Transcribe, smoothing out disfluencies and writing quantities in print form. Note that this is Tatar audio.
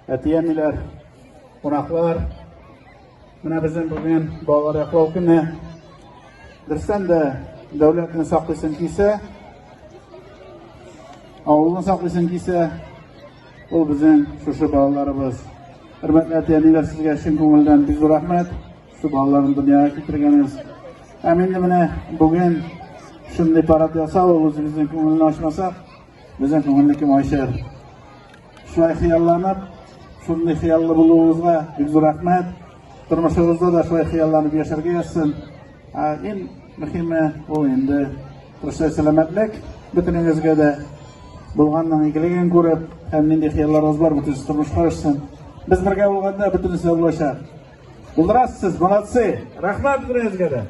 әти-әниләр, кунаклар. Менә безнең бүген балалар яклау көне. Дөрестән дә дәүләтне саклыйсың килсә, авылны саклыйсың килсә, ул безнең шушы балаларыбыз. Хөрмәтле әти-әниләр, сезгә чын күңелдән бик зур рәхмәт. Шушы балаларны дөньяга китергәнегез. Һәм инде менә бүген шундый парад ясау, ул үзебезнең күңелне ачмасак, безнең күңелне кем ачар? Шулай хыялланып, шундый хыяллы булуыгызга бик зур рәхмәт. Тормышыгызда да шулай хыялланып яшәргә язсын. Ә иң мөһиме ул инде тырышлык, сәламәтлек бөтенегезгә дә булганның игелеген күреп, һәм нинди хыялларыгыз бар, бөтенесе тормышка ашсын. Без бергә булганда бөтенесе булачак. Булдырасыз, молодцы! Рәхмәт бөтенегезгә дә.